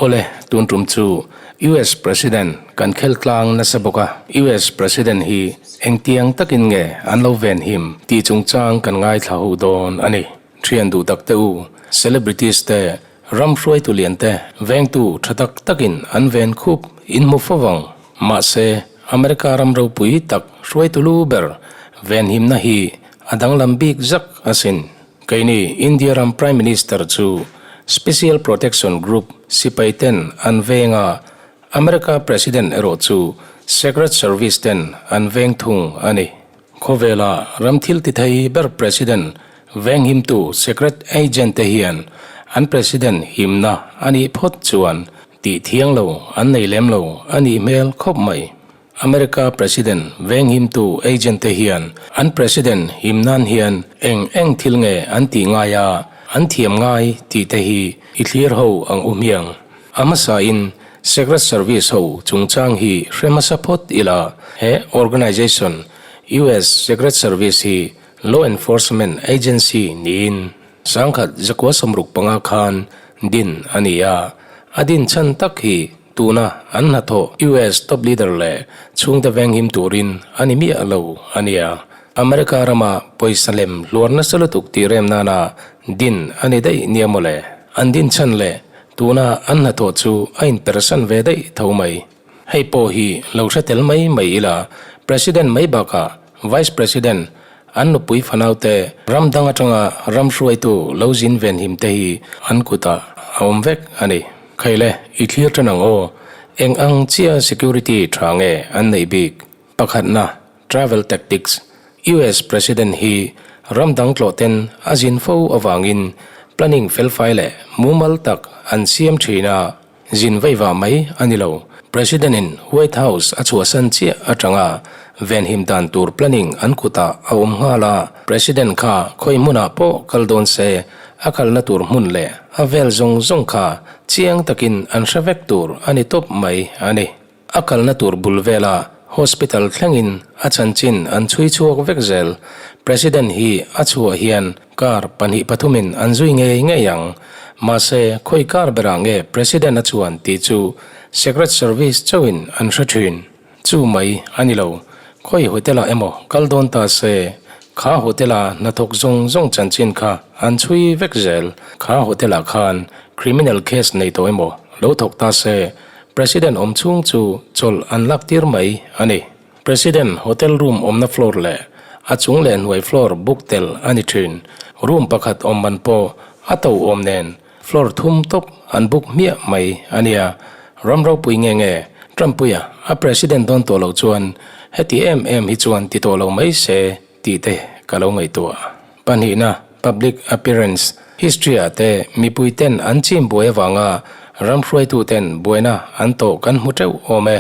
Awle, tun tum chu US President kan khel tlang nasa bawk a, US President hi engtiang takin nge an lo venhim tih chungchang kan ngaithla ho dawn a ni. Thian duh tak te u, celebrities te, ram hruaitu lian te, vengtu tha tak takin an ven khup in hmu fo vang. Mahse, America ram ropui tak hruaitu lu ber venhimna hi a danglam bik zak asin. Keini India ram Prime Minister chu Special Protection Group sipai ten an veng a, America President erawh chu Secret Service ten an veng thung a ni. Khawvela ram thil ti thei ber President venghimtu Secret Agent te hian an President himna a nih phawt chuan tih thiang lo an nei lem lo a nih hmel khawp mai. America President venghimtu agent te hian an President him nan hian eng eng thil nge an tih ngai a, an thiam ngai tih te hi i thlir ho ang u hmiang. A hmasa in Secret Service ho chungchang hi hre hmasa phawt ila, he organization US Secret Service hi Law Enforcement Agency niin 1965 khan din a ni a, a din chhan tak hi Tuna an hnathawh US top leader leh chhungte venghim turin a ni miah lo a nia. America rama pawisa lem hluar nasa lutuk tih rem nana din a ni daih nia mawle. An din chhan leh tuna an hnathawh chu a inpersan ve daih tho mai. Hei pawh hi lo hre tel mai mai ila, President mai bakah Vice President an nupui fanaute ram dang atanga ram hruaitu lo zin venhim te hi an kutah a awm vek a ni. Khaile, i thlir tan ang aw. Eng ang chiah security tha nge an neih bik? Pakhatna, Travel tactics, US President hi ram dang tlawh ten a zin fo avangin planning felfai leh mumal tak an siam thin a, zin veiva mai a ni lo. President in White House a chhuahsan chiah atanga venhim dan tur planning an kutah a awm nghal a, President kha khawi hmunah pawh kal dawn se A kalna tur hmun leh a vel zawng zawng kha chiang takin an hre vek tur a ni tawp mai a ni. A kalna tur bul vela hospital thlengin a chanchin an chhui chhuak vek zel. President hi a chhuah hian car pahnih pathumin an zui ngei ngei ang. Mahse, khawi car berah nge President a chuan tih chu Secret Service chauhin an hre thin. Chu mai a ni lo. Khawi hotel-ah emaw kal dawn ta se, kha hotel-a hnathawk zawng zawng chanchin kha an chhui vek zel. Kha hotel-ah khan criminal case nei tawh emaw lo thawk ta se, President awm chhung chu chawlh an lak tir mai a ni. President hotel room awmna floor leh a chung leh hnuai floor book tel a ni thin. Room pakhat awm man pawh a to awm nen Floor thum tawp an book hmiah mai a nia. Ram ropui nge nge Trump-puia a president dawn tawh loh chuan heti em em hi chuan ti tawh lo mai se tih te ka lo ngaihtuah. Pahnihna, Public appearance, History-ah te mipui ten an chim buai avanga ram hruaitu ten buaina an tawh kan hmu teuh awm e.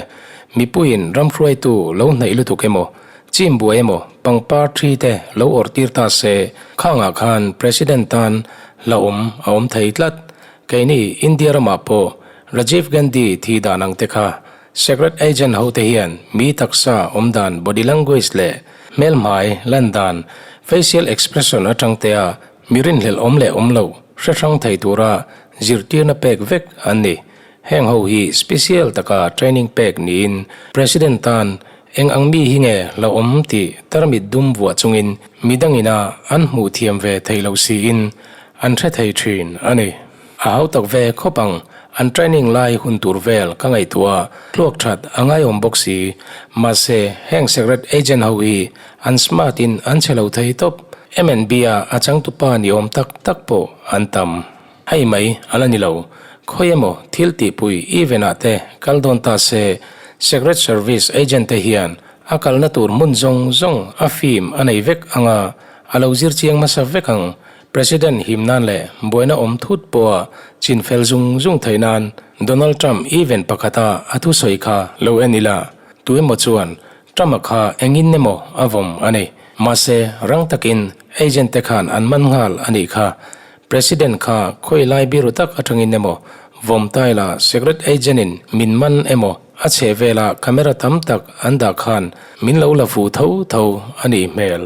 Mipuiin ram hruaitu lo hnaih lutuk emaw, chim buai emaw pangpar thi te lo awrh tir ta se, khangah khan President tan hlauhawm a awm thei tlat. Keini India ramah pawh Rajiv Gandhi thi dan ang te kha Secret agent ho te hian mi taksa awm dan body language leh hmelhmai lan dan facial expression atang tea mi rinhlelh awm leh awm lo hre hrang thei tura zirtirna pek vek an ni. Heng ho hi special taka training pek niin President tan Eng ang mi hi nge lo awm tih tarmit dum vuah chungin midangin a an hmuh thiam ve theih loh siin an hre thei thin a ni. A hau tak ve khawp ang, an training lai hun tur vel ka ngaihtuah a, tluak that a ngaiawm bawk si. Mahse, heng secret agent ho hi an smart in an chhe lo thei tawp. MNB a a changtupa ni awm tak tak pawh an tam. Hei mai a la ni lo. Khawi emaw thil tihpui event ah te kal dawn ta se, Secret Service agent te hian a kalna tur hmun zawng zawng a film a nei vek ang a, a lo zir chiang hmasa vek ang. President him nan leh buaina awm thut pawha chin fel zung zung theih nan Donald Trump event pakhata a thusawi kha lo en ila, tu emaw chuan Trump-a kha engin emaw a vawm a ni. Mahse, rang takin agent te khan an man nghal a nih kha. President kha khawi lai biru tak atangin emaw vawm taila secret agent in min man emaw a chheh vela camera tam tak an dah khan min lo la fu tho tho a nih hmel.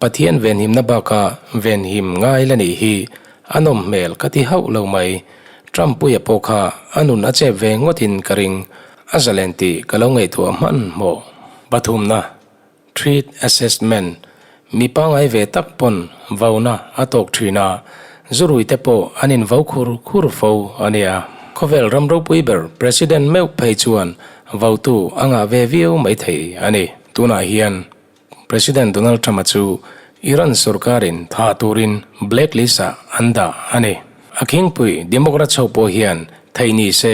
Pathian venhimna baka venhim ngai la nih hi a nawm hmel ka ti hauh lo mai. Trump puia pawh kha a nun a chep ve ngawtin ka ring, a zalen tih ka lo ngaihtuah hmanhmawh. Pathumna, Threat Assessment, Mi pangai ve tak pawn vauna a tawk thin a, zurui te pawh an invo khur khur fo a nia. Khawvel ram ropui ber President meuh phei chuan votu a ngah ve viau maithei a ni. Tunah hian President Donald Trump-a chu Iran sorkarin thah turin blacklist-ah an dah a ni. A khingpui Democrats ho pawh hian theih ni se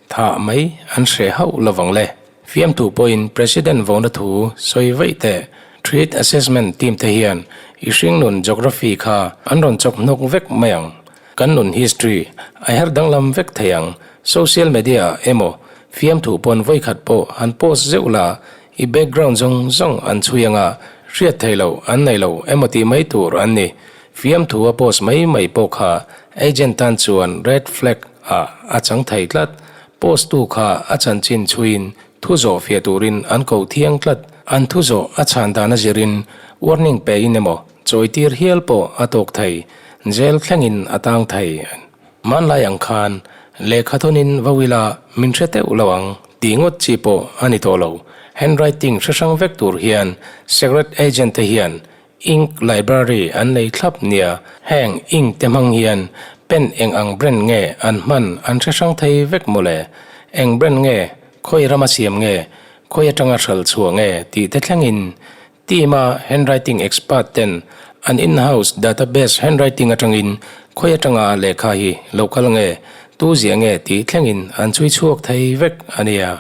thah mai an hreh hauh lovang le. Fiamtu pawhin President vona thu sawi vaih teh. Threat Assessment team te hian i hringnun geography kha an rawn chawk hnawk vek mai ang. Kan nun history a her danglam vek thei ang. Social media-ah emaw fiamthu pawn vawikhat pawh han post zeuh la I background zawng zawng an chhui anga hriat theih loh an nei lo emaw tih mai tur an ni. Fiamthu a post mai mai pawh kha agent tan chuan red flag ah a chang thei tlat. Post tu kha a chanchin chhuiin thu zawh fiah turin an ko thiang tlat. An thu zawh a chhan dan a zirin warning pe in emaw chawi tir hial pawh a tawk thei. Jail thlengin a tang thei. Hmanlai ang khan lehkha thawnin vo ila min hre teuh lo ang tih ngawt chi pawh a ni tawh lo. Handwriting hre hrang vek tur hian secret agent te hian ink library an nei thlap nia. Heng ink te hmang hian pen eng ang brand nge an hman an hre hrang thei vek mawle. Eng brand nge, khawi rama siam nge, khawi atanga hral chhuah nge tih te thlengin Team-a handwriting expert ten an in-house database handwriting atangin khawi atanga lehkha hi lo kal nge, tu ziah nge tih thlengin an chhui chhuak thei vek a nia.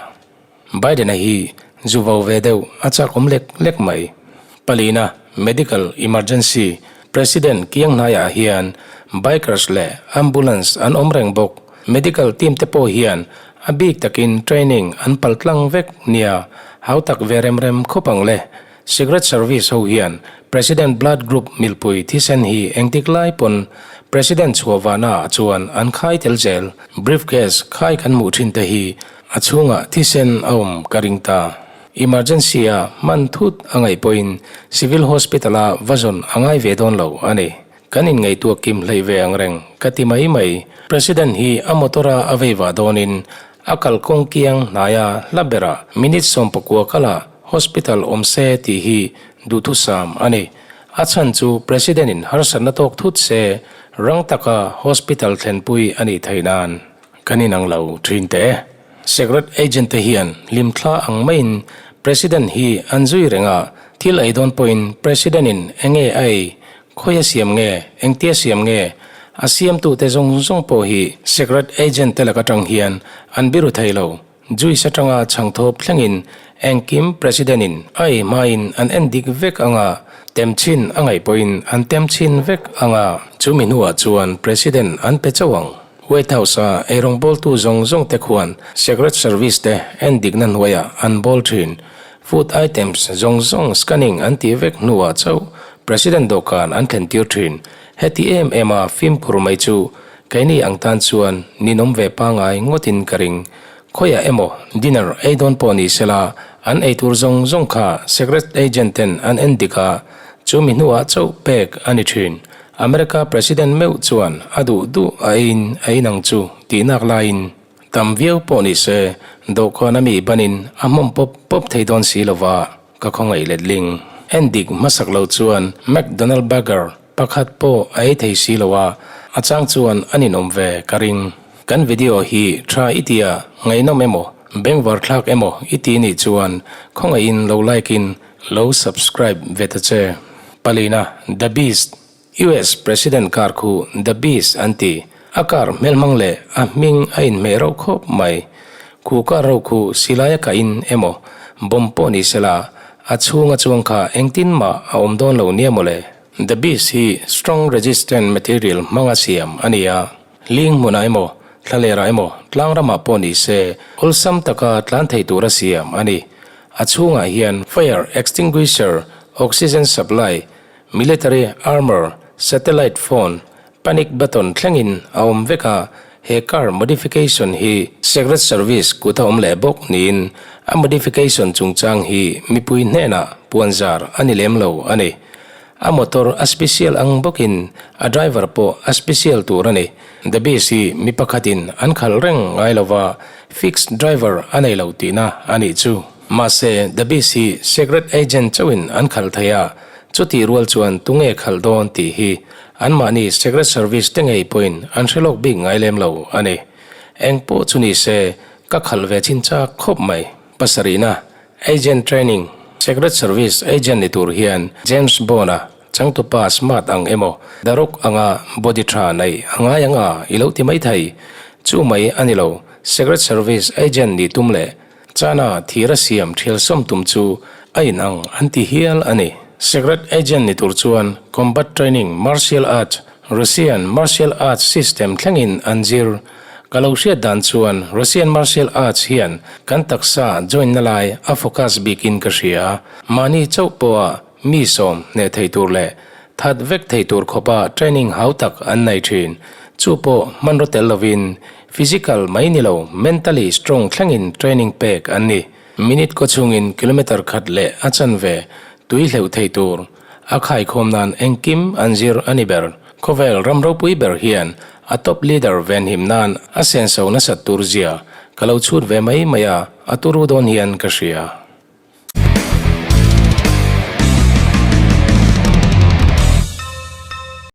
Biden-a hi zu vo ve deuh a chak awm lek lek mai. Palina medical emergency President kiang hnaiah hian bikers leh ambulance an awm reng bawk. Medical team te pawh hian a bik takin training an pal tlang vek nia, hau tak ve rem rem khawp ang le. Secret Service ho hian President blood group milpui thisen hi engtik lai pawn President chhuah vahna ah chuan an khai tel zel. Briefcase khai kan hmuh thin te hi a chhungah thisen a awm ka ring ta. Emergency a hman thut a ngaih pawhin Civil Hospital a va zawn a ngai ve dawn lo a ni. Kan inngaihtuah kim hleih ve ang reng ka ti mai mai. President hi a motor a a vei vah dawnin a kalkawng kiang hnaia hla berah minute 19 kala hospital awm se tih hi duhthusam a ni. A chhan chu President in harsatna tawk thut se rang taka hospital thlenpui a nih theih nan kan inang lo thin teh e. Secret agent te hian hlimthla ang maiin President hi an zui reng a, thil ei dawn pawhin President in enge a ei Khawi a siam nge? Engtia siam nge? A siamtute zawng zawng pawh hi secret agent te lak atang hian an biru thei lo. Juice atanga chhangthawp thlengin engkim President in a ei hmain an en dik vek anga, tem chhin a ngaih pawhin an tem chhin vek anga, chumi hnuah chuan President an pe chauh ang. White House a eirawng bawltu zawng zawng te khuan Secret Service te en dikna hnuaiah an bawl thin. Food items zawng zawng scanning an tih vek hnuah chauh President dawhkan an thlen tir thin. Heti em em a fimkhur mai chu keini ang tan chuan ninawm ve pangai ngawtin ka ring. Khawiah emaw dinner ei dawn pawh ni sela an eitur zawng zawng kha Secret Agent ten an en dik a, chumi hnuah chauh pek a ni thin. America President meuh chuan a duh duh a eiin a inang chu tih nak laiin tam viau pawh ni se dawhkan a mi banin a hmawm pawp pawp thei dawn si lova ka khawngaih letling. En dik hmasak lo chuan McDonald burger pakhat pawh a ei thei si lo a, a chang chuan a ninawm ve ka ring. Kan video hi tha i tia ngaihnawm emaw bengvar thlak emaw i ti nih chuan khawngaihin lo like in lo subscribe ve ta che. Palina, The Beast, US President car khu The Beast an ti. A car hmelhmang leh a hming a inhmeh rauh khawp mai. Khu car ro khu silai a kah in emaw bomb pawh ni sela a chhunga chuang kha engtin mah a awm dawn lo nia mawle. The Beast hi strong resistant material hmanga siam a ni a. Ling hmunah emaw, thlalerah emaw, tlang ramah pawh ni se awlsam taka tlan thei tura siam a ni. A chhungah hian fire extinguisher, oxygen supply, military armour, satellite phone, panic button thlengin a awm vek a, he car modification hi Secret Service kut a awm leh bawk niin a modification chungchang hi mipui hnenah puanzar a ni lem lo a ni. A motor a special ang bawkin a driver pawh a special tur a ni. The Beast hi mi pakhatin an khalh reng ngai lova, fixed driver a nei lo tihna a nih chu. Mahse, The Beast hi secret agent chauhin an khalh thei a, chutih rual chuan tunge khalh dawn tih hi anmahni secret service te ngei pawhin an hre lawk bik ngai lem lo a ni. Eng pawh chu ni se, ka khalh ve chin chak khawp mai. Pasarihna, Agent Training, Secret Service agent ni tur hian James Bond-a changtupa smart ang emaw, The Rock anga body tha neih a ngai ang a i lo ti mai thei. Chu mai a ni lo, Secret Service agent nih tum leh chana thir a siam thial sawm tum chu a inang an ti hial a ni. Secret agent ni tur chuan combat training, martial arts, Russian martial arts system thlengin an zir. Ka lo hriat dan chuan Russian martial arts hian kan taksa join na lai a focus bikin ka hria. Mahni chauh pawha mi sawm hneh thei tur leh that vek thei tur khawpa training hau tak an nei thin. Chu pawh hmanraw tel lovin physical mai ni lo mentally strong thlengin training pek an ni. Minute kaw chhungin kilometer khat leh a chanve tui hleuh thei tur A khaikhawm nan engkim an zir a ni ber. Khawvel ram ropui ber hian a top leader venhim nan a senso nasat tur zia ka lo chhut ve mai mai a, a turu dawn hian ka hria.